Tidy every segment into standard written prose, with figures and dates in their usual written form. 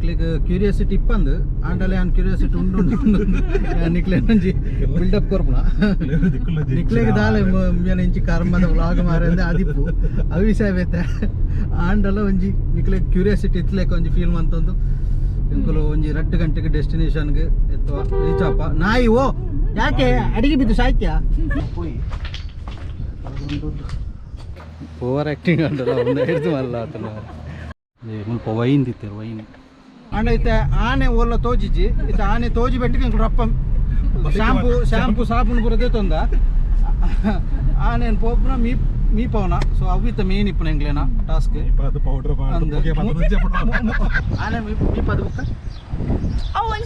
ನಿಕ್ಲೆಗ್ ಕ್ಯೂರಿಯಾಸಿಟಿ ಇಪ್ಪಂದು ಆಂಡಲೇ ಆನ್ ಕ್ಯೂರಿಯಾಸಿಟಿ ಉಂಡು ಉಂಡು ನಿಕ್ಲೆ ಒಂಜಿ ಬಿಲ್ಡಪ್ ಕೊರ್ಪುನ ನಿಕ್ಲೆಗ್ ದಾಲೆ ಮೇನ ಇಂಚಿ ಕರ್ಮದ ವ್ಲಾಗ್ ಮಾರಂದೆ ಅದಿಪ್ಪು ಅವಿಷಯ ಬೇತೆ ಆಂಡಲ ಒಂಜಿ ನಿಕ್ಲೆಗ್ ಕ್ಯೂರಿಯಾಸಿಟಿ ಇತ್ಲೇಕ ಒಂಜಿ ಫೀಲ್ ಮಂತೊಂದು ಎಂಕುಲು ಒಂಜಿ 2 ಗಂಟೆಗೆ ಡೆಸ್ಟಿನೇಷನ್ಗೆ ಎತ್ತುವ ರೀಚ್ ಆಪ ನಾಯಿ ಓ ಯಾಕೆ ಅಡಿಗೆ ಬಿದ್ದು ಸಾಯ್ತ್ಯಾ ಓವರ್ ಆ್ಯಕ್ಟಿಂಗ್ ಅಂಡಲ್ಲ ಒಂದು ಹಿಡಿದು ಮಲ್ಲ ಆತನ ಮುಲ್ಪ ವೈನ್ ದಿತ್ತೇರು ವೈನ್ ಅಂಡ ಇತ್ತೆ ಆನೆ ಓಲ್ಲ ತೋಜಿಜಿ ಇತ್ತೆ ಆನೆ ತೋಜಿ ಬೆಟ್ಟಿಗೆ ಎಂಕುಲು ರಪ್ಪ ಶಾಂಪು ಶಾಂಪು ಸಾಬೂನು ಪೂರ ದೇತೊಂದ ಆನೆ ಪೋಪುನ ಮೀ ಮೀ ಪವನ ಸೊ ಅವು ಇತ್ತ ಮೇನ್ ಇಪ್ಪುನ ಎಂಕ್ಲೆನ ಟಾಸ್ಕ್ ಪೌಡರ್ ಅಂದ್ ಆನೆ ಮೀ ಮೀಪದು ಬುಕ್ಕ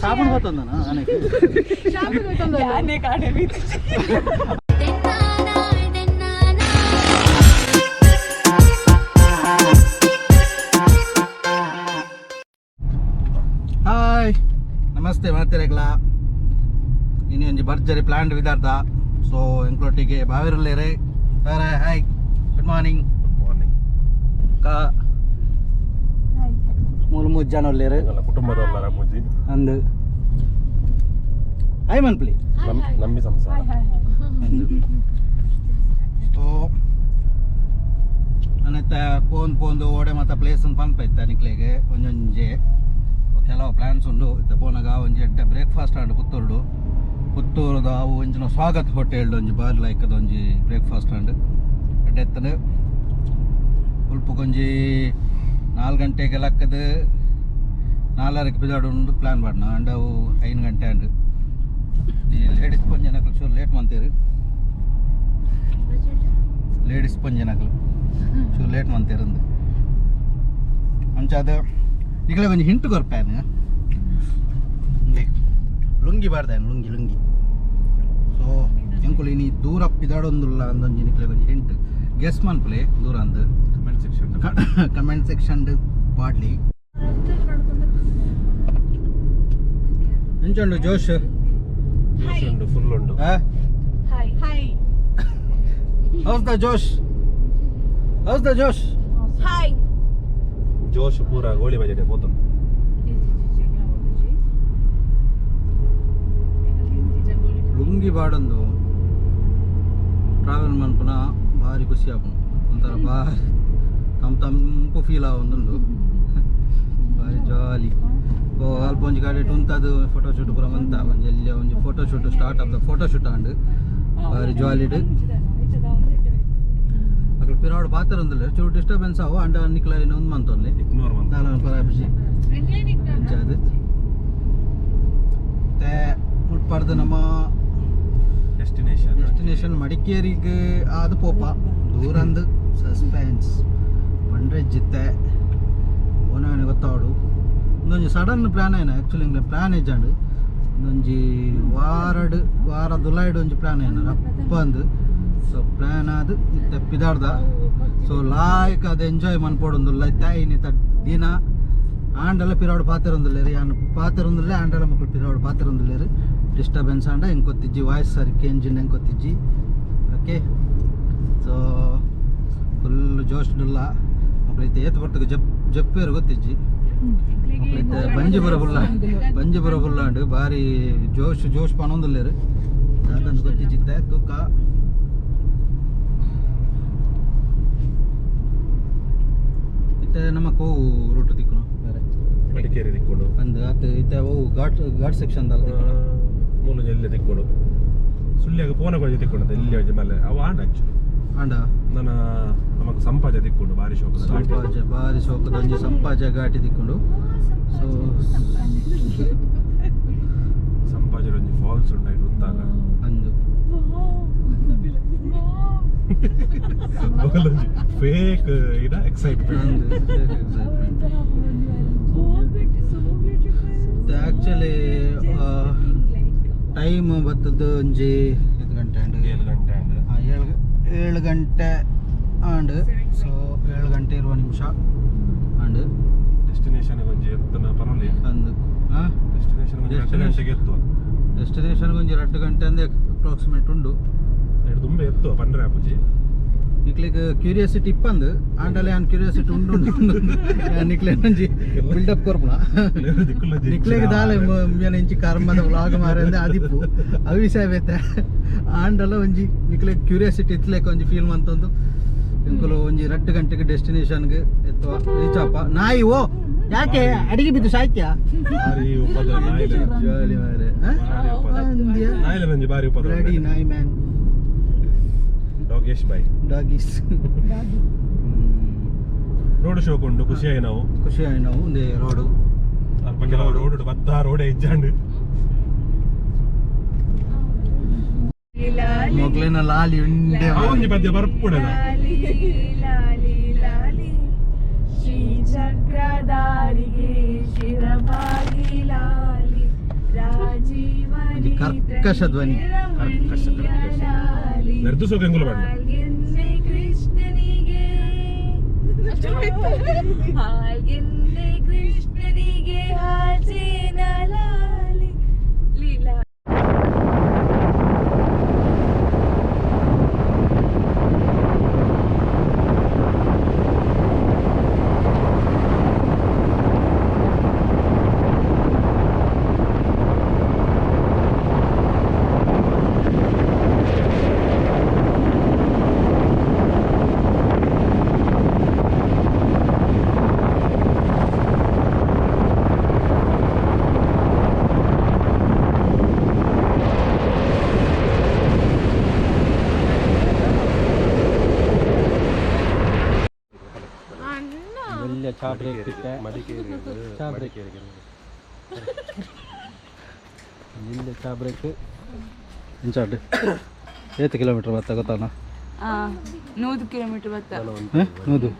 ಸಾಬೂನು ಗೊತ್ತಂದನ ಆನೆಗೆ ಯಾನೆ ಕಾಣೆ ಹಾಯ್ ನಮಸ್ತೆ ಮಾತಿರಗ್ಲ ಇನ್ನು ಒಂಜಿ ಭರ್ಜರಿ ಪ್ಲಾನ್ ವಿದಾರ್ಥ ಸೊ ಎಂಕ್ಲೊಟ್ಟಿಗೆ ಬಾವಿರಲ್ಲೇರೆ ಬೇರೆ ಹಾಯ್ ಗುಡ್ ಮಾರ್ನಿಂಗ್ ಮಾರ್ನಿಂಗ್ ಕಾ ಮೂರು ಮೂರು ಜನ ಉಲ್ಲೇರು ಕುಟುಂಬದವರ ಮುಜಿ ಅಂದು ಹಾಯ್ ಮನ್ಪ್ಲಿ ನಂಬಿ ಸಂಸಾರ ಅಂದು ಸೊ ನನ್ನತ್ತ ಪೋನ್ ಪೋಂದು ಓಡೆ ಮತ್ತು ಪ್ಲೇಸ್ ಪನ್ಪ ಇತ್ತ ನಿಕ್ಲೆಗೆ ಒಂಜೊಂಜೆ ಕೆಲವು ಪ್ಲ್ಯಾನ್ಸ್ ಉಂಡು ಇತ್ತ ಪೋನಾಗ ಒಂಜಿ ಎಡ್ಡೆ ಬ್ರೇಕ್ಫಾಸ್ಟ್ ಆಂಡ್ ಪುತ್ತೂರುಡು ಪುತ್ತೂರುದ ಅವು ಒಂಜಿನ ಸ್ವಾಗತ್ ಹೋಟೆಲ್ ಒಂಜಿ ಬಾರಿ ಲೈಕದ ಒಂಜಿ ಬ್ರೇಕ್ಫಾಸ್ಟ್ ಆಂಡ್ ಎಡ್ಡೆ ಎತ್ತನು ಉಲ್ಪುಗೊಂಜಿ 4 ಗಂಟೆಗೆ ಲಕ್ಕದು 4:30 ಪಿದಾಡು ಉಂಡು ಪ್ಲ್ಯಾನ್ ಮಾಡ್ನ ಅಂಡ್ ಅವು 5 ಗಂಟೆ ಅಂಡ್ ಈ ಲೇಡೀಸ್ ಪಂಜನಕಲು ಚೂರು ಲೇಟ್ ಮಂತೀರು ಲೇಡೀಸ್ ಪಂಜನಕಲು ಚೂರು ಲೇಟ್ ಮಂತೀರಂದು ಅಂಚ ಅದು ಈಗಲೇ ಒಂಜಿ ಹಿಂಟು ಕೊರ್ಪೇನು ಲುಂಗಿ ಬಾರ್ದಾನು ಲುಂಗಿ ಲುಂಗಿ ಸೊ ಎಂಕುಲು ಇನಿ ದೂರ ಪಿದಾಡೊಂದುಲ್ಲ ಅಂದೊಂಜಿ ನಿಕ್ಲೆ ಒಂಜಿ ಹಿಂಟು ಗೆಸ್ ಮನ್ಪುಲೆ ದೂರ ಅಂದು ಕಮೆಂಟ್ ಸೆಕ್ಷನ್ ಕಮೆಂಟ್ ಸೆಕ್ಷನ್ ಪಾಡ್ಲಿ ಎಂಚುಂಡು ಜೋಶ್ ಜ್ಯೂಸ್ ಉಂಡು ಫುಲ್ ಉಂಡು hi hi how's the josh how's the josh hi ಜೋಶ್ ಪೂರ ಗೋಳಿ ಬಜೆ ಪೋತು ಲುಂಗಿ ಬಾಡೊಂದು ಟ್ರಾವೆಲ್ ಮನ್ಪುನ ಭಾರಿ ಖುಷಿ ಆಪುಂಡು ಒಂಥರ ಭಾರಿ ತಂಪು ತಂಪು ಫೀಲ್ ಆವೊಂದುಂಡು ಭಾರಿ ಜಾಲಿ ಓ ಅಲ್ಪ ಒಂಜಿ ಗಾಡಿ ಉಂತದು ಫೋಟೋ ಶೂಟ್ ಪೂರ ಮಂತ ಒಂಜಿ ಎಲ್ಲಿ ಒಂಜಿ ಫೋಟೋ ಶೂಟ್ ಸ್ಟಾರ್ಟ್ ಆಪ್ತ ಫೋಟೋ ಶೂಟ್ ಆಂಡ್ ಭಾರಿ ಜಾಲಿಡ್ ಅಕಲ್ ಪಿರಾಡ್ ಪಾತ್ರ ಉಂದುಲ್ಲ ಚೂರು ಡಿಸ್ಟರ್ಬೆನ್ಸ್ ಆವು ಅಂಡ ನಿಕ್ಲ ಒಂದು ಮಂತೊಂದು ಇಗ್ನೋರ್ ಮಂತ ದಾಲ ಪರಾಪಿಸಿ ಅಂಚಾದ್ ಮತ್ತೆ ಮುಟ್ಪಾರ್ದು ನಮ್ಮ ಡೆಸ್ಟಿನೇಷನ್ ಡೆಸ್ಟಿನೇಷನ್ ಮಡಿಕೇರಿಗೆ ಅದು ಪೋಪ ದೂರಂದು ಸಸ್ಪೆನ್ಸ್ ಪಂಡ್ರೆ ಜಿತ್ತೆ ಪೋನ ಗೊತ್ತಾವಡು ಒಂದೊಂಜಿ ಸಡನ್ ಪ್ಲ್ಯಾನ್ ಏನ ಆ್ಯಕ್ಚುಲಿ ಇಂಗ್ಲೆ ಪ್ಲ್ಯಾನ್ ಇಜ್ಜಾಂಡ್ ಒಂದೊಂಜಿ ವಾರಡ್ ವಾರ ದುಲೈಡ್ ಒಂಜಿ ಪ್ಲ್ಯಾನ್ ಏನ ರಪ್ಪ ಅಂದು ಸೊ ಪ್ಲ್ಯಾನ್ ಅದು ಇತ್ತೆ ಪಿದಾಡ್ದ ಸೊ ಲಾಯ್ಕ್ ಅದು ಎಂಜಾಯ್ ಮನ್ಪೋಡೊಂದುಲ್ಲ ಇತ್ತ ಇನ್ನಿತ ದಿನ ಆಂಡಲ ಪಿರಾಡು ಪಾತೆರೊಂದುಲ್ಲೇರು ಯಾನ್ ಪಾತೆರೊಂದುಲ್ಲೆ ಆಂಡಲ ಮಕ್ಕಳು ಪಿರಾಡು ಪಾತೆರೊಂದುಲ್ಲೇರು ಡಿಸ್ಟರ್ಬೆನ್ಸ್ ಆಂಡ ಎಂಕೊತ್ತಿಜ್ಜಿ ವಾಯ್ಸ್ ಸರಿ ಕೇಂಜಿಂಡ ಎಂಕೊತ್ತಿಜ್ಜಿ ಓಕೆ ಸೊ ಫುಲ್ ಜೋಶ್ಡುಲ್ಲ ಮಕ್ಕಳು ಇತ್ತೆ ಏತ್ ಬರ್ತಗ ಜಪ್ ಜಪ್ಪೇರು ಗೊತ್ತಿಜ್ಜಿ ಮಕ್ಕಳು ಇತ್ತೆ ಬಂಜಿಪುರ ಬುಲ್ಲ ಬಂಜಿಪುರ ಬುಲ್ಲಾಂಡು ಬಾರಿ ಜೋಶ್ ಜೋಶ್ ಪನೊಂದುಲ್ಲೇರು ದಾದಂದು ಗೊತ್ತಿಜ್ಜಿತ್ತೆ ತೂಕ ಇತ್ತೆ ನಮ್ಮ ಕೋವು ರೂಟ್ ತಿಕ್ಕುನು ಬೇರೆ ಮಡಿಕೇರಿ ದಿಕ್ಕೊಂಡು ಅಂದ್ ಆತ್ ಇತ್ತೆ ಅವು ಘಾಟ್ ಘಾಟ್ ಸೆಕ್ಷನ್ ದಲ್ಲ ತಿಕ್ಕುನು ಮೂಲು ಎಲ್ಲಿ ದಿಕ್ಕೊಂಡು ಸುಳ್ಳಿಯಾಗ ಪೋನ ಕೊಂಚ ತಿಕ್ಕೊಂಡು ಎಲ್ಲಿ ಒಂಜಿ ಮಲ್ಲೆ ಅವು ಆಂಡ ಆಕ್ಚುಲಿ ಆಂಡ ನನ್ನ ನಮಕ್ ಸಂಪಾಜ ದಿಕ್ಕೊಂಡು ಬಾರಿ ಶೋಕದ ಘಾಟಿ. ಸಂಪಾಜೆ ಬಾರಿ ಶೋಕದ ಒಂಜಿ ಸಂಪಾಜೆ ಘಾಟಿ ತಿಕ್ಕುಂಡು ಸೊ ಸಂಪಾಜೆ ಒಂಜಿ ಫಾಲ್ಸ್ ಉಂಡು ಐಟ್ ಉಂತಾಗ ಅಂದು ಒಂಜಿ ಫೇಕ್ ಇದ ಎಕ್ಸೈಟ್ಮೆಂಟ್ ಅಂದು ಎಕ್ಸೈಟ್ಮೆಂಟ್ ಆಕ್ಚುಲಿ ಟೈಮ್ ಬತ್ತದ್ದು ಒಂಜಿ ಐದು ಗಂಟೆ ಅಂಡ್ 7 ಗಂಟೆ ಅಂಡ್ 7 ಗಂಟೆ ಆಂಡ್ ಸೊ 7 ಗಂಟೆ 20 ನಿಮಿಷ ಆಂಡ್ ಡೆಸ್ಟಿನೇಷನ್ ಒಂಜಿ ಎತ್ತನ ಪನೊಲಿ ಅಂದು ಹಾಂ ಡೆಸ್ಟಿನೇಷನ್ ಒಂಜಿ 2 ಗಂಟೆಗೆ ಎತ್ತುವ ಡೆಸ್ಟಿನೇಷನ್ ಒಂಜಿ 2 ಗಂಟೆ ಅಂದೆ ಅಪ್ರಾಕ್ಸಿಮೇಟ್ ಉಂಡು ಎರಡು ತುಂಬೆ ಎತ್ತುವ ಪಂಡ್ರೆ ಆಪುಜಿ ನಿಕ್ಲೆಗ್ ಕ್ಯೂರಿಯಾಸಿಟಿ ಇಪ್ಪಂದು ಆಂಡಲೇ ಆನ್ ಕ್ಯೂರಿಯಾಸಿಟಿ ಉಂಡು ಉಂಡು ನಿಕ್ಲೆ ಒಂಜಿ ಬಿಲ್ಡಪ್ ಕೊರ್ಪುಣ ನಿಕ್ಲೆಗ್ ದಾಲೆ ಮೇನ ಇಂಚಿ ಕರ್ಮದ ವ್ಲಾಗ್ ಮಾರಂದೆ ಅದಿಪ್ಪು ಅವಿಷಯ ಬೇತೆ ಆಂಡಲ ಒಂಜಿ ನಿಕ್ಲೆಗ್ ಕ್ಯೂರಿಯಾಸಿಟಿ ಇತ್ಲೇಕ ಒಂಜಿ ಫೀಲ್ ಮಂತೊಂದು ಎಂಕುಲು ಒಂಜಿ 2 ಗಂಟೆಗೆ ಡೆಸ್ಟಿನೇಷನ್ಗೆ ಎತ್ತುವ ರೀಚ್ ಅಪ್ಪ ನಾಯಿ ಓ ಯಾಕೆ ಅಡಿಗೆ ಬಿದ್ದು ಸಾಯ್ತ್ಯಾ ಜಾಲಿ ಮಾರ್ರೆ. ಬಾರಿ ಉಪದ್ರ ಬ್ಲಡಿ ನಾಯಿ ಮ್ಯಾನ್ ಡಾಗೇಶ್ ಬಾಯ್ ಡಾಗೀಸ್ ರೋಡ್ ಶೋಕ್ ಉಂಡು ಖುಷಿಯಾಗಿ ನಾವು ಖುಷಿ ನಾವು ಒಂದೇ ರೋಡು ಅಲ್ಪ ಕೆಲವು ರೋಡ್ ಬತ್ತ ರೋಡ್ ಹೆಜ್ಜಾಂಡು ಮೊಗ್ಲಿನ ಲಾಲಿ ಉಂಡೆ ಒಂಜಿ ಪದ್ಯ ಬರ್ಪುಡದ ಲಾಲಿ ಲಾಲಿ ಲಾಲಿ ಶ್ರೀ ಚಕ್ರಧಾರಿಗೆ ಶಿರಬಾಗಿ ಲಾಲಿ ರಾಜೀವ ಒಂಜಿ ಕರ್ಕಶ ಧ್ವನಿ. ಕರ್ಕಶ, ಕರ್ಕಶ. ನೆರ್ದು ಸೋಕ ಎಂಗುಲ ಬಣ್ಣ. ಹಾಲ್ಗೆನ್ನೆ ಕೃಷ್ಣನಿಗೆ ಹಾಲ್ಗೆನ್ನೆ ಕೃಷ್ಣನಿಗೆ ಹಾಲ್ಸೇನ ಲಾಲಿ ಲೀಲಾ. ಒಳ್ಳೆ ಚಾ ಬ್ರೇಕ್ ಇತ್ತೆ ಚಾ ಬ್ರೇಕ್ ಇಲ್ಲೇ ಚಾ ಬ್ರೇಕ್ ಇಂಚಾಡ್ ಏತ್ ಕಿಲೋಮೀಟರ್ ಬತ್ತ ಗೊತ್ತಾನ 100 ಕಿಲೋಮೀಟರ್ ಬತ್ತ ನೂದು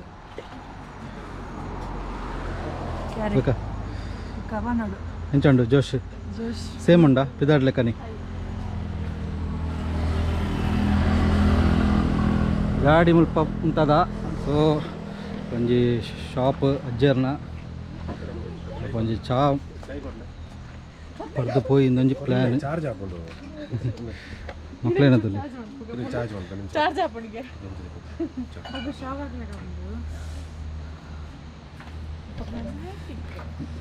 ಬೇಕಾ ಕವನಡು ಎಂಚಂಡು ಜೋಶ್ ಜೋಶ್ ಸೇಮ್ ಉಂಡಾ ಪಿದಾಡ್ ಲೆಕ್ಕನಿ ಗಾಡಿ ಮುಲ್ಪ ಉಂತದ ಸೊ ಒಂಜಿ ಶಾಪ್ ಅಜ್ಜರ್ನ ಒಂಜಿ ಚಾ ಪರ್ದು ಪೋಯಿ ಇಂದೊಂಜಿ ಪ್ಲ್ಯಾನ್ ಚಾರ್ಜ್ ಹಾಕೊಂಡು ಮಕ್ಳೇನದಲ್ಲಿ ಚಾರ್ಜ್ ಮಾಡ್ಕೊಂಡು ಚಾರ್ಜ್ ಹಾಪಣಿಗೆ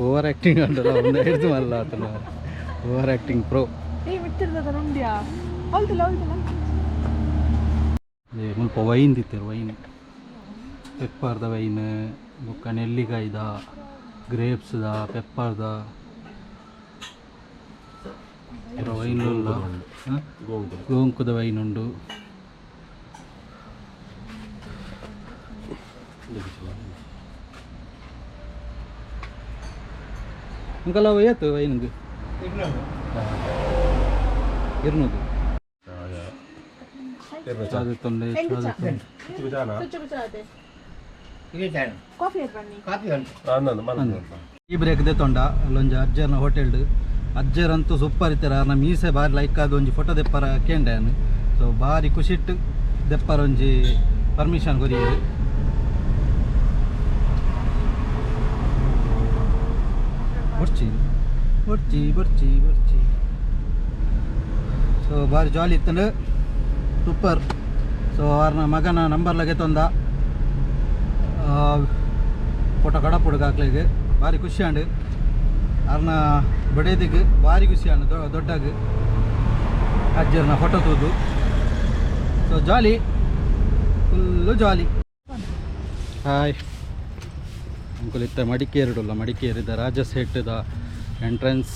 ಓವರ್ ಆ್ಯಕ್ಟಿಂಗ್ ಅಂಡಲ್ಲ ಒಂದು ಹಿಡಿದು ಮಲ್ಲ ಆತನ ಓವರ್ ಆ್ಯಕ್ಟಿಂಗ್ ಪ್ರೋ ಏ ಮಿತ್ತಿರ್ತದ ಉಂಡ್ಯಾ ಹೌದಲ್ಲ ಹೌದಲ್ಲ. ಮುಲ್ಪ ವೈನ್ ತಿತ್ತೇರು ವೈನ್ ಪೆಪ್ಪರ್ದ ವೈನ್ ಬೊಕ್ಕ ನೆಲ್ಲಿಕಾಯ್ದ ಗ್ರೇಪ್ಸ್ದ ಪೆಪ್ಪರ್ದ ಪೂರ ವೈನ್ ಉಲ್ಲ ಗೋಂಕುದ ವೈನ್ ಉಂಡು. ಅಂಕಲ್ ಅವು ಏತು ವೈನ್ಗೆ ಇರ್ನೂದು ಚಾ ತೊಂದರೆ ಚಾ ಈ ಬ್ರೇಕ್ ದೆತ್ತೊಂಡ ಅಲ್ಲೊಂಜಿ ಅಜ್ಜರ್ನ ಹೋಟೆಲ್ಡ್ ಅಜ್ಜರಂತೂ ಸೂಪರ್ ಇತ್ತರ ನಮ್ಮ ಮೀಸೆ ಬಾರಿ ಲೈಕ್ ಆದ ಒಂಜಿ ಫೋಟೋ ದೆಪ್ಪರ ಕೇಂಡೆ ಸೊ ಬಾರಿ ಖುಷಿಟ್ಟು ದೆಪ್ಪರ ಒಂಜಿ ಪರ್ಮಿಷನ್ ಕೊರಿಯರು. ಬೊರ್ಚಿ ಬೊರ್ಚಿ ಬೊರ್ಚಿ ಬೊರ್ಚಿ ಸೊ ಬಾರಿ ಜಾಲಿ ಇತ್ತಂಡು ಸೂಪರ್. ಸೊ ಅವ್ರನ್ನ ಮಗನ ನಂಬರ್ ಲಗೆ ತಂದ ಫೋಟೋ ಕಡಪುಡುಗ ಹಾಕ್ಲಿಗೆ ಭಾರಿ ಖುಷಿ ಆಂಡ್ ಅವ್ರನ್ನ ಬಡೇದಿಗೆ ಭಾರಿ ಖುಷಿ ಆಂಡ್ ದೊಡ್ಡಾಗ ಅಜ್ಜರ್ನ ಫೋಟೋ ತೂದು. So jolly full jolly. Hi uncle ಇತ್ತ ಮಡಿಕೇರಿಡುಲ್ಲ ಮಡಿಕೇರಿದ ರಾಜಸೇಟದ ಎಂಟ್ರೆನ್ಸ್.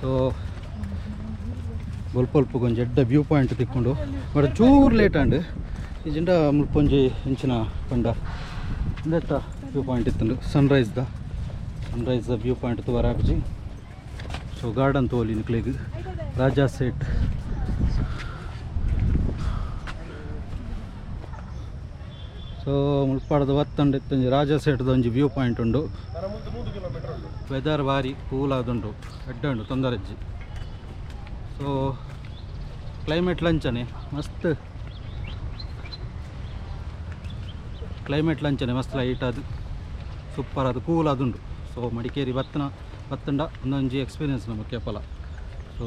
ಸೊ ಬೊಲ್ಪೊಲ್ಪಗೊಂಜಿ ಎಡ್ಡ ವ್ಯೂ ಪಾಯಿಂಟ್ ತಿಕ್ಕೊಂಡು ಬಟ್ ಚೂರು ಲೇಟ್ ಆಂಡ್ ಇಜಿಂಡ ಮುಲ್ಪೊಂಜಿ ಇಂಚಿನ ಪಂಡ ಇಂದೆತ್ತ ವ್ಯೂ ಪಾಯಿಂಟ್ ಇತ್ತುಂಡು ಸನ್ರೈಸ್ದ ಸನ್ರೈಸ್ ವ್ಯೂ ಪಾಯಿಂಟ್ ತೂವರ ಆಪುಜಿ. ಸೊ ಗಾರ್ಡನ್ ತೋಲಿ ನಿಕ್ಲೆಗ್ ರಾಜಾ ಸೇಟ್. ಸೊ ಮುಲ್ಪಾಡದ ಬತ್ತಂಡ ಇತ್ತೊಂಜಿ ರಾಜಾ ಸೇಟ್ದ ಒಂಜಿ ವ್ಯೂ ಪಾಯಿಂಟ್ ಉಂಡು. ವೆದರ್ ಬಾರಿ ಕೂಲ್ ಆದುಂಡು ಎಡ್ಡೆ ಉಂಡು ತೊಂದರೆಜ್ಜಿ. ಸೊ ಕ್ಲೈಮೇಟ್ ಲಂಚನೆ ಮಸ್ತ್ ಕ್ಲೈಮೇಟ್ ಲಂಚನೆ ಮಸ್ತ್ ಲೈಟ್ ಅದು ಸೂಪರ್ ಅದು ಕೂಲ್ ಆದುಂಡು. ಸೊ ಮಡಿಕೇರಿ ಬತ್ತನ ಬತ್ತಂಡ ಒಂದೊಂಜಿ ಎಕ್ಸ್ಪೀರಿಯನ್ಸ್ ನಮ್ಮ ಕೇಪಲ. ಸೊ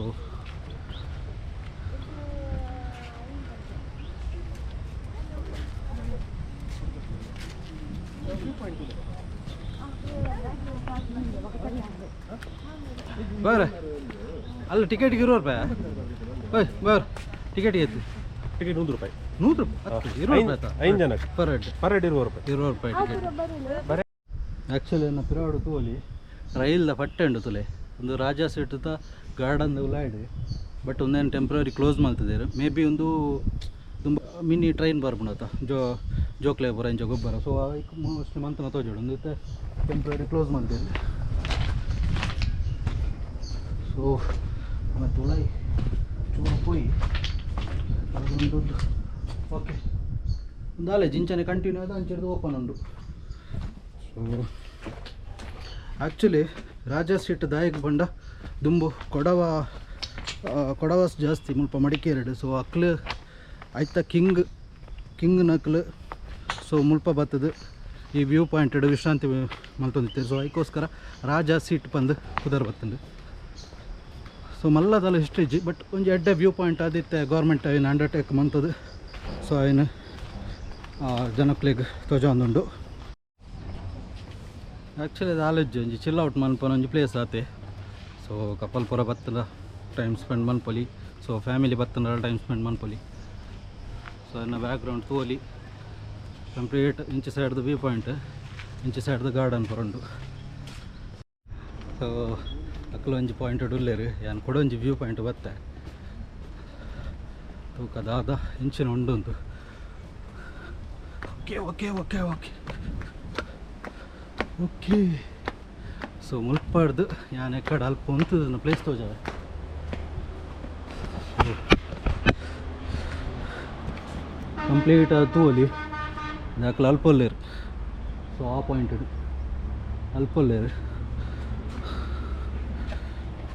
ಬರ ಅಲ್ಲ ಟಿಕೆಟ್ಗೆ 20 ರೂಪಾಯಿ. ಓಯ್ ಬರ್ ಟಿಕೆಟ್ ಎತ್ತು. ಟಿಕೆಟ್ 100 ರೂಪಾಯಿ. 100 ರೂಪಾಯಿ 20 ರೂಪಾಯಿ 5 ಜನಕ್ಕೆ ಪರ್ ಹೆಡ್. ಪರ್ ಹೆಡ್ 20 ರೂಪಾಯಿ. 20 ರೂಪಾಯಿ ಟಿಕೆಟ್. ಆ್ಯಕ್ಚುಲಿ ನನ್ನ ಪಿರಾಡು ತೋಲಿ ರೈಲ್ದ ಪಟ್ಟೆ ಉಂಡು ತುಲೆ ಒಂದು ರಾಜಾ ಸೀಟುದ ಗಾರ್ಡನ್ ಉಲಾಯ್ಡ್ ಬಟ್ ಒಂದೇನು ಟೆಂಪ್ರರಿ ಕ್ಲೋಸ್ ಮಾಡ್ತಿದ್ದಾರೆ. ಮೇ ಬಿ ಒಂದು ತುಂಬ ಮಿನಿ ಟ್ರೈನ್ ಬರ್ಪುಂಡತ ಜೋ ಜೋಕ್ಲೆ ಪೂರ ಇಂಚ ಗೊಬ್ಬರ. ಸೊ ಐಕ್ ಮೋಸ್ಟ್ಲಿ ಮಂತನ ತೋಜೋಡು ಒಂದು ಟೆಂಪ್ರರಿ ಕ್ಲೋಸ್ ಮಾಡ್ತಿದ್ದಾರೆ. ಸೊ ಮತ್ತು ಉಲಾಯ್ ಚೂರು ಪೋಯಿ ಅದೊಂದು ಓಕೆ ಒಂದು ಜಿಂಚನೆ ಕಂಟಿನ್ಯೂ ಆದ ಅಂಚಿಡ್ದು ಓಪನ್ ಉಂಡು. ಸೊ ಆ್ಯಕ್ಚುಲಿ ರಾಜಾ ಸೀಟ್ ದಾಯಕ್ ಬಂಡ ದುಂಬು ಕೊಡವ ಕೊಡವಾಸ್ ಜಾಸ್ತಿ ಮುಲ್ಪ ಮಡಿಕೇರಿಡು. ಸೊ ಅಕ್ಲು ಐತ ಕಿಂಗ್ ಕಿಂಗ್ ನಕ್ಲು. ಸೊ ಮುಲ್ಪ ಬತ್ತದು ಈ ವ್ಯೂ ಪಾಯಿಂಟ್ ವಿಶ್ರಾಂತಿ ಮಲ್ತೊಂದಿತ್ತೆ. ಸೊ ಐಕೋಸ್ಕರ ರಾಜಾ ಸೀಟ್ ಬಂದು ಕುದರ್ ಬತ್ತಂಡು. ಸೊ ಮಲ್ಲದಲ್ಲ ಹಿಸ್ಟ್ರಿ ಇಜ್ಜಿ ಬಟ್ ಒಂಜಿ ಎಡ್ಡೆ ವ್ಯೂ ಪಾಯಿಂಟ್ ಆದಿತ್ತೆ ಗೌರ್ಮೆಂಟ್ ಅಯಿನ ಅಂಡರ್ಟೇಕ್ ಮಂತದು. ಸೊ ಅಯಿನ ಜನಕ್ಲೆಗ್ ತೋಜೊಂದುಂಡು. ಆ್ಯಕ್ಚುಲಿ ಅದು ಆಲೋಚನೆ ಒಂಜಿ ಚಿಲ್ ಔಟ್ ಮನ್ಪುನ ಒಂಜಿ ಪ್ಲೇಸ್ ಆತೆ. ಸೊ ಕಪಲ್ ಪೂರ ಬತ್ತದ ಟೈಮ್ ಸ್ಪೆಂಡ್ ಮನ್ಪೊಲಿ. ಸೊ ಫ್ಯಾಮಿಲಿ ಬತ್ತಂಡ ಟೈಮ್ ಸ್ಪೆಂಡ್ ಮನ್ಪೊಲಿ. ಸೊ ಅನ್ನ ಬ್ಯಾಕ್ಗ್ರೌಂಡ್ ತೋಲಿ ಕಂಪ್ಲೀಟ್ ಇಂಚಿ ಸೈಡ್ದ ವ್ಯೂ ಪಾಯಿಂಟ್ ಇಂಚಿ ಸೈಡ್ದ ಗಾರ್ಡನ್ ಪೂರ ಉಂಡು. ಸೊ ಅಕ್ಲು ಒಂಜಿ ಪಾಯಿಂಟ್ ಉಲ್ಲೇರು ಯಾನ್ ಕೂಡ ಒಂಜಿ ವ್ಯೂ ಪಾಯಿಂಟ್ ಬತ್ತೆ ತೂಕ ದಾದ ಇಂಚಿನ ಉಂಡು. Okay okay okay okay okay. So ಮುಲ್ಪಾಡ್ದು ಯಾನ್ ಎಕ್ಕಡ ಅಲ್ಪ ಉಂತದ ಪ್ಲೇಸ್ ತೋಜಾವೆ. ಕಂಪ್ಲೀಟ್ ಅದು ತೂವಲಿ ದಾಖಲೆ ಅಲ್ಪ ಉಲ್ಲೇರು. ಸೊ ಆ ಪಾಯಿಂಟ್ ಅಲ್ಪ ಉಲ್ಲೇರು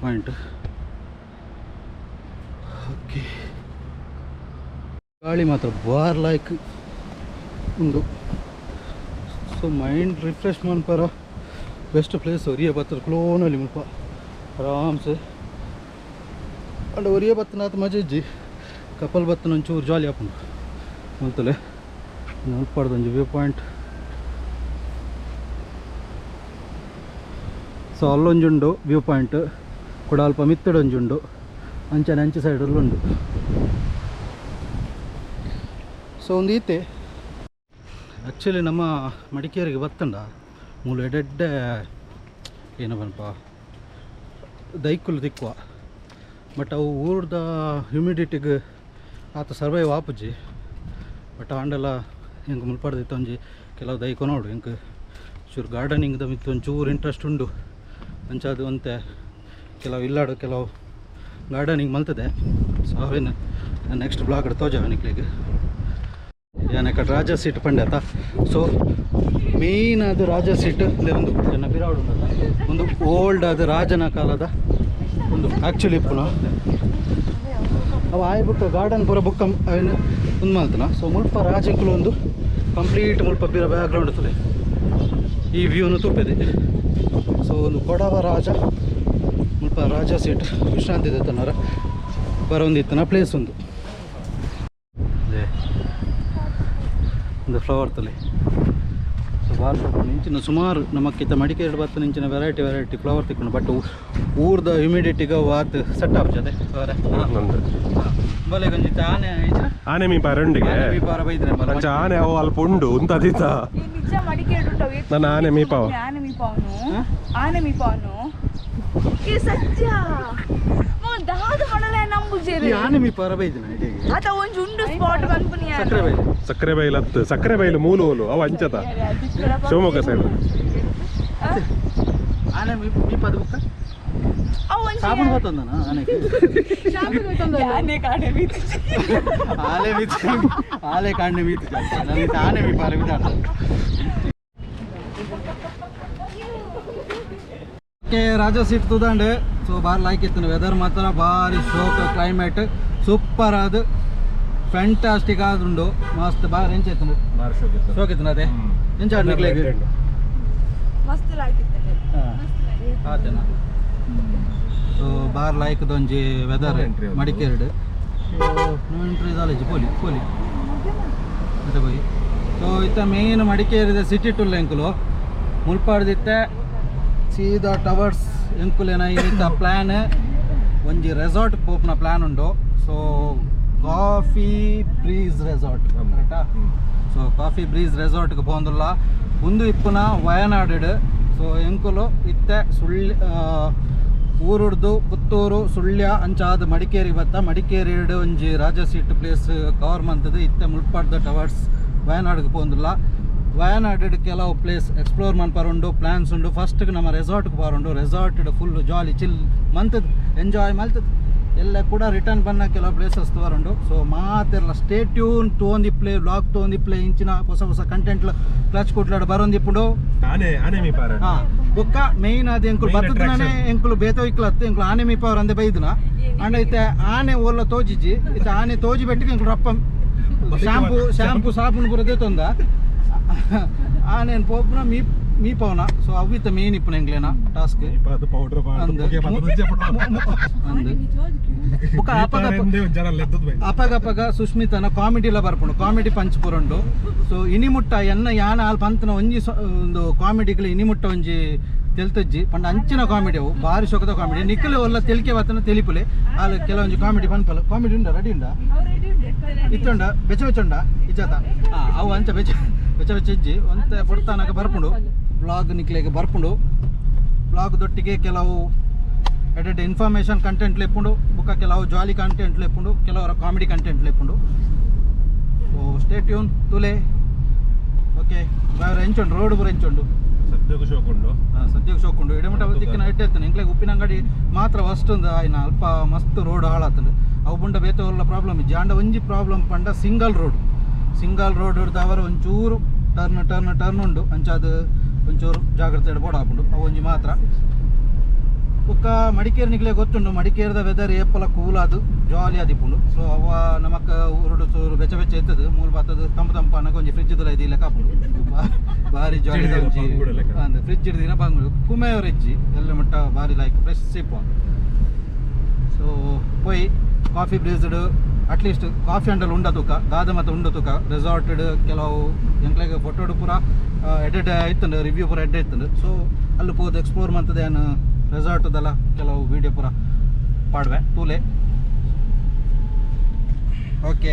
ಪಾಯಿಂಟ್. ಓಕೆ ಗಾಳಿ ಮಾತ್ರ ಬಾರ್ ಲೈಕ್ ಉಂಡು. ಸೊ ಮೈಂಡ್ ರಿಫ್ರೆಶ್ ಮನ್ಪರ ಬೆಸ್ಟ್ ಪ್ಲೇಸ್ ಒರಿಯ ಬತ್ತದ ಕ್ಲೋನಲ್ಲಿ ಮುಲ್ಪ ಆರಾಮ್ಸೆ. ಅಂಡ್ ಒರಿಯ ಬತ್ತನಾಥ ಮಜ ಇಜ್ಜಿ ಕಪಲ್ ಬತ್ತನ ಒಂಚೂರು ಜಾಲಿ ಆಪುಂಡು ಮುಲ್ತಲೆ ಮುಲ್ಪಾಡ್ದು ಒಂಜಿ ವ್ಯೂ ಪಾಯಿಂಟ್. ಸೊ ಅಲ್ಲೊಂಜುಂಡು ವ್ಯೂ ಪಾಯಿಂಟ್ ಕೂಡ ಅಲ್ಪ ಮಿತ್ತಡೊಂಜುಂಡು ಅಂಚನೆ ಅಂಚೆ ಸೈಡಲ್ಲುಂಡು. ಸೊ ಒಂದು ಈತೆ ಆ್ಯಕ್ಚುಲಿ ನಮ್ಮ ಮಡಿಕೇರಿಗೆ ಬತ್ತಂಡ ಮೂಲು ಎಡೆಡ್ಡೆ ಏನು ಪನ್ಪ ದೈಕುಲು ತಿಕ್ಕುವ ಬಟ್ ಅವು ಊರ್ದ ಹ್ಯುಮಿಡಿಟಿಗೆ ಆತ ಸರ್ವೈವ್ ಆಪುಜಿ. ಬಟ್ ಆಂಡಲ ಹಿಂಗೆ ಮುಲ್ಪಾಡ್ದಿತ್ತು ಒಂಜಿ ಕೆಲವು ದೈಕು ನೋಡು ಹಿಂಗೆ ಚೂರು ಗಾರ್ಡನಿಂಗ್ದ ಮಿತ್ತು ಒಂಚೂರು ಇಂಟ್ರೆಸ್ಟ್ ಉಂಡು ಅಂಚಾದು ಅಂತೆ ಕೆಲವು ಇಲ್ಲಾಡು ಕೆಲವು ಗಾರ್ಡನಿಂಗ್ ಮಲ್ತದೆ. ಸೊ ಅವೇನು ನೆಕ್ಸ್ಟ್ ಬ್ಲಾಗ್ ತೋಜಾವೆ ನಿಕ್ಲಿಗೆ. ಯಾನಕ ರಾಜಾ ಸೀಟ್ ಪಂಡ್ಯಾತ. ಸೊ ಮೇನ್ ಅದು ರಾಜಾ ಸೀಟ್ ಒಂದು ಜನ ಬಿರಾಡು ಒಂದು ಓಲ್ಡ್ ಅದು ರಾಜನ ಕಾಲದ ಒಂದು ಆ್ಯಕ್ಚುಲಿ ಇಪ್ಪುನ ಅವು ಆಯ್ ಬುಕ್ಕ ಗಾರ್ಡನ್ ಪೂರ ಬುಕ್ಕ ಒಂದು ಮಲ್ತನ. ಸೊ ಮುಲ್ಪ ರಾಜಂಕುಲು ಒಂದು ಕಂಪ್ಲೀಟ್ ಮುಲ್ಪ ಬಿರ ಬ್ಯಾಕ್ಗ್ರೌಂಡ್ ತುಲೆ ಈ ವ್ಯೂನು ತೂಪೆದೆ. ಸೊ ಒಂದು ಕೊಡವ ರಾಜ ಮುಲ್ಪ ರಾಜಾ ಸೀಟ್ ವಿಶ್ರಾಂತಿ ದೆತ್ತನಾರ ಬರೊಂದಿತ್ತನ ಪ್ಲೇಸ್ ಒಂದು ಅದೇ ಒಂದು ಫ್ಲವರ್ ತಲೆ. ಸೊ ಬಾರ್ ಇಂಚಿನ ಸುಮಾರು ನಮಕ್ಕಿತ್ತ ಮಡಿಕೇರಿ ಬತ್ತ ಇಂಚಿನ ವೆರೈಟಿ ವೆರೈಟಿ ಫ್ಲವರ್ ತಿಕ್ಕೊಂಡು ಬಟ್ ಊರ್ದ ಹ್ಯುಮಿಡಿಟಿಗೆ ವಾತ್ ಸೆಟ್ ಆಪ್ಜದೆ. ಬಲೆ ಒಂಜಿ ಆನೆ ಇಂಚಿನ ಆನೆ ಮೀಪಾರ ಉಂಡಿಗೆ ಆನೆ ಮೀಪಾರ ಬೈದ್ರೆ ಬಲ. ಅಂಚ ಆನೆ ಅವು ಅಲ್ಪ ಉಂಡು ಉಂತದಿತ್ತ ನಿಜ ಮಡಿಕೇರಿ ಉಂಟು ನನ್ನ ಆನೆ ಮೀಪಾವ. ಆನೆ ಮೀಪಾವನು ಆನೆ ಮೀಪಾವನು ಈ ಸತ್ಯ ದಾದ ಮಾಡಲ ನಂಬುಜೇರು ಈ ಆನೆ ಮೀಪಾರ ಬೈದಿನ ಇಡೀ ಆತ ಒಂಜಿ ಉಂಡು ಸ್ಪಾಟ್ ಪನ್ಪುನಿ ಸಕ್ಕರೆ ಬೈದು ಸಕ್ಕರೆ ಬೈಲು ಹತ್ತು ಸಕ್ಕರೆ ಬೈಲು ಮೂಲು ಹೋಲು ಅವು ಅಂಚತ ಶಿವಮೊಗ್ಗ ಸೈಡ್. ಆನೆ ಮೀಪಾದ ಬುಕ್ಕ ಸಾಬೂನು ಗೊತ್ತಂದನ ಆನೆಗೆ ಆನೆ ಕಾಣೆ ಮೀತು ಆಲೆ ಮೀತು ಆಲೆ ಕಾಂಡೆ ಮೀತು ನನಗೆ ಆನೆ ಮೀಪಾರ ಮೀತಾಡ. ಓಕೆ ರಾಜಾ ಸೀಟ್ ತುದಾಂಡೆ. ಸೊ ಬಾರಿ ಲೈಕ್ ಇತ್ತು ವೆದರ್ ಮಾತ್ರ ಭಾರಿ ಶೋಕ್ ಕ್ಲೈಮೇಟ್ ಸೂಪರ್ ಅದು ಫ್ಯಾಂಟಾಸ್ಟಿಕ್ ಆದುಂಡು ಮಸ್ತ್ ಬಾರಿ ಎಂಚ ಇತ್ತು ಶೋಕ್ ಇತ್ತು ಅದೇ ಎಂಚ ಆಡ್ಲಿಕ್ಕೆ ಮಸ್ತ್ ಲೈಕ್ ಇತ್ತು. ಆತೇನ. ಸೊ ಬಾರ್ ಲೈಕ್ ಒಂಜಿ ವೆದರ್ ಮಡಿಕೇರಿಡ್. ಸೊ ನೋ ಎಂಟ್ರಿ ದಾಲೇಜಿ ಪೋಲಿ ಪೋಲಿ ಮತ್ತೆ ಪೋಯಿ. ಸೊ ಇತ್ತ ಮೇನ್ ಮಡಿಕೇರಿದ ಸಿಟಿ ಟುಲ್ಲ ಎಂಕುಲು ಮುಲ್ಪಾಡ್ದಿತ್ತೆ ಸೀದಾ ಟವರ್ಸ್ ಎಂಕುಲೇನ ಇನಿತ ಪ್ಲಾನ್ ಒಂಜಿ ರೆಸಾರ್ಟ್ ಪೋಪುನ ಪ್ಲಾನ್ ಉಂಡು. ಸೊ ಕಾಫಿ ಬ್ರೀಸ್ ರೆಸಾರ್ಟ್ ಕರೆಕ್ಟಾ? ಸೊ ಕಾಫಿ ಬ್ರೀಸ್ ರೆಸಾರ್ಟ್ಗೆ ಪೋಂದುಲ್ಲ. ಉಂದು ಇಪ್ಪುನ ವಯನಾಡ್. ಸೊ ಎಂಕುಲು ಇತ್ತೆ ಸುಳ್ಯ ಊರುಡ್ದು ಪುತ್ತೂರು ಸುಳ್ಯ ಅಂಚಾದ ಮಡಿಕೇರಿ ಬತ್ತ. ಮಡಿಕೇರಿ ಒಂಜಿ ರಾಜ ಸೀಟ್ ಪ್ಲೇಸ್ ಕವರ್ ಮಂತದು ಇತ್ತೆ ಮುಲ್ಪಾಡ್ದ ಟವರ್ಸ್ ವಯನಾಡ್ಗೆ ಪೋಂದುಲ್ಲ. ವಯನಾಡ್ ಕೆಲವು ಪ್ಲೇಸ್ ಎಕ್ಸ್ಪ್ಲೋರ್ ಮನ್ಪರುಂಡು, ಪ್ಲ್ಯಾನ್ಸ್ ಉಂಡು. ಫಸ್ಟ್ ನಮ್ಮ ರೆಸಾರ್ಟ್ಗೆ ಬಾರುಂಡು. ರೆಸಾರ್ಟ್ ಫುಲ್ ಜಾಲಿ ಚಿಲ್ ಮಂತದ್ ಎಂಜಾಯ್ ಮಲ್ತದ್ ಎಲ್ಲ ಕೂಡ ರಿಟರ್ನ್ ಬನ್ನ ಕೆಲವು ಪ್ಲೇಸಸ್ ತೋರುಂಡು. ಸೊ ಮಾತೆರ್ಲ ಸ್ಟೇ ಟ್ಯೂನ್ ತೋಂದಿಪ್ಲೆ, ವ್ಲಾಗ್ ತೋಂದಿಪ್ಲೆ. ಇಂಚಿನ ಹೊಸ ಹೊಸ ಕಂಟೆಂಟ್ ಕ್ಲಚ್ ಕುಟ್ಲಾಡ್ ಬರೋಂದಿಪ್ಪುಂಡು. ಆನೆ ಆನೆ ಮೀಪಾರ. ಹಾ, ಬೊಕ್ಕ ಮೇಯ್ನ್ ಅದು ಎಂಕುಲು Main ಬತ್ತದನೇ attraction. ಎಂಕುಲು ಬೇತೋಯ್ಕ್ಲತ್ತು ಎಂಕುಲು ಆನೆ ಮೀಪವ್ರ ಅಂದೆ ಬೈದನ ಅಂಡ ಇತ್ತೆ ಆನೆ ಓಲ್ಲ ತೋಜಿಜಿ. ಇತ್ತೆ ಆನೆ ತೋಜಿ ಬೆಟ್ಟಿಗೆ ಎಂಕುಲು ರಪ್ಪ ಶಾಂಪು ಶಾಂಪು ಸಾಬೂನು ಪೂರ ದೇತೊಂದ ಆನೇನು ಪೋಪುನ ಮೀ ಮೀಪವನ. ಸೊ ಅವು ಇತ್ತ ಮೇನ್ ಇಪ್ಪುನ ಎಂಕ್ಲೇನ ಟಾಸ್ಕ್. ಅದು ಪೌಡರ್. ಅಂದ್. ಅಂದ್ ಬೊಕ್ಕ ಅಪಗ ಅಪಗ ಅಪಗ ಸುಷ್ಮಿತನ ಕಾಮಿಡಿಲ ಬರ್ಪುಂಡು, ಕಾಮಿಡಿ ಪಂಚ್ ಪುರಂಡು. ಸೊ ಇನಿ ಮುಟ್ಟ ಎನ್ನ ಯಾನ ಆಲ್ ಪಂತನ ಒಂಜಿ ಒಂದು ಕಾಮಿಡಿಗಳು ಇನಿ ಮುಟ್ಟ ಒಂಜಿ ತೆಲ್ತಜ್ಜಿ ಪಂಡ ಅಂಚಿನ ಕಾಮಿಡಿ ಅವು. ಬಾರಿ ಶೋಕದ ಕಾಮಿಡಿ. ನಿಕ್ಕಲೆ ಒಲ್ಲ ತೆಲಿಕೆ ಬತ್ತನ ತೆಲಿಪುಲೆ ಆಲ್ ಕೆಲವೊಂಜಿ ಕಾಮಿಡಿ ಪನ್ಪಲ. ಕಾಮಿಡಿ ಉಂಡ ರೆಡಿ ಉಂಡ ಇತ್ತುಂಡ ಬೆಚ್ಚ ಬೆಚ್ಚ ಉಂಡ ಇಜ್ಜಾತ. ಹಾ, ಅವು ಅಂಚ ಬೆಚ್ಚ ಬೆಚ್ಚ ಬೆಚ್ಚ ಇಜ್ಜಿ ಒಂತೆ ಪೊಡ್ತಾನಕ ಬರ್ಪುಂಡು. ಬ್ಲಾಗ್ ನಿಕ್ಲೆಗ್ ಬರ್ಪುಂಡು. ಬ್ಲಾಗ್ ದೊಟ್ಟಿಗೆ ಕೆಲವು ಎಡೆಡ್ ಇನ್ಫಾರ್ಮೇಷನ್ ಕಂಟೆಂಟ್ ಲೆಪ್ಪುಂಡು, ಬುಕ್ಕ ಕೆಲವು ಜಾಲಿ ಕಂಟೆಂಟ್ ಲೆಪ್ಪುಂಡು, ಕೆಲವರ ಕಾಮಿಡಿ ಕಂಟೆಂಟ್ ಲೆಪ್ಪುಂಡು. ಸೊ ಸ್ಟೇ ಟ್ಯೂನ್ ತುಲೆ. ಓಕೆ, ಬಾರ ಎಂಚುಂಡು ರೋಡ್ ಪೂರ ಎಂಚುಂಡು? ಸದ್ಯಕ್ಕೂ ಶೋಕ್ ಉಂಡು. ಸದ್ಯಕ್ಕೆ ಶೋಕ್ ಉಂಡು. ಇಡಮುಟ ದಿಕ್ಕಿನ ಇಟ್ಟೆತ್ತನೆ ಎಂಕ್ಲೆಗ್ ಉಪ್ಪಿನಂಗಡಿ ಮಾತ್ರ ಫಸ್ಟ್ ಆಯ್ನ ಅಲ್ಪ ಮಸ್ತ್ ರೋಡ್ ಹಾಳಾತಂಡು. ಅವು ಬುಂಡ ಬೇತೆ ಒಲ್ಲ ಪ್ರಾಬ್ಲಮ್ ಇಜ್ಜಿ. ಆಂಡ ಒಂಜಿ ಪ್ರಾಬ್ಲಮ್ ಪಂಡ ಸಿಂಗಲ್ ರೋಡ್. ಸಿಂಗಲ್ ರೋಡ್ ಹಿಡ್ದವರ ಒಂಚೂರು ಟರ್ನ್ ಟರ್ನ್ ಟರ್ನ್ ಉಂಡು. ಅಂಚಾದ ಒಂಚೂರು ಜಾಗ್ರತೆ ಬೋಡಾಪುಂಡು, ಅವು ಒಂಜಿ ಮಾತ್ರ. ಬೊಕ್ಕ ಮಡಿಕೇರಿ ನಿಕ್ಲೆ ಗೊತ್ತುಂಡು, ಮಡಿಕೇರಿದ ವೆದರ್ ಏಪಲ ಕೂಲ್ ಅದು ಜಾಲಿ ಆದಿಪ್ಪುಂಡು. ಸೊ ಅವ ನಮಕ್ ಊರುಡು ಚೂರು ಬೆಚ್ಚ ಬೆಚ್ಚ ಇತ್ತದು ಮೂಲ ಬತ್ತದು ತಂಪು ತಂಪು ಅನ್ನಕ ಒಂಜಿ ಫ್ರಿಜ್ ದುಲ ಇದು ಕಾಪುಂಡು. ಬಾರಿ ಜಾಲಿ. ಅಂದ್ ಫ್ರಿಜ್ ಹಿಡ್ದಿನ ಬಂಗುಡು ಕುಮೆಯವ್ರ ಇಜ್ಜಿ ಎಲ್ಲ ಮುಟ್ಟ ಬಾರಿ ಲೈಕ್ ಫ್ರೆಶ್ ಇಪ್ಪ. ಸೊ ಪೋಯ್ ಕಾಫಿ ಬ್ರೀಸ್ಡ್ ಅಟ್ಲೀಸ್ಟ್ ಕಾಫಿ ಅಂಡಲ್ ಉಂಡ ತೂಕ ದಾದ ಮತ್ತು ಉಂಡ ತೂಕ ರೆಸಾರ್ಟ್ ಕೆಲವು ಎಂಕ್ಲೆಗ್ ಫೋಟೋಡು ಪೂರ ಎಡೆಡ್ ಇತ್ತುಂಡು, ರಿವ್ಯೂ ಪೂರ ಎಡ್ಡೆ ಇತ್ತುಂಡು. ಸೊ ಅಲ್ಲಿ ಪೋದು ಎಕ್ಸ್ಪ್ಲೋರ್ ಮಂತದೆ ಏನು ರೆಸಾರ್ಟ್ದಲ್ಲ ಕೆಲವು ವೀಡಿಯೋ ಪೂರ ಪಾಡ್ವೆ ತೂಲೆ. ಓಕೆ.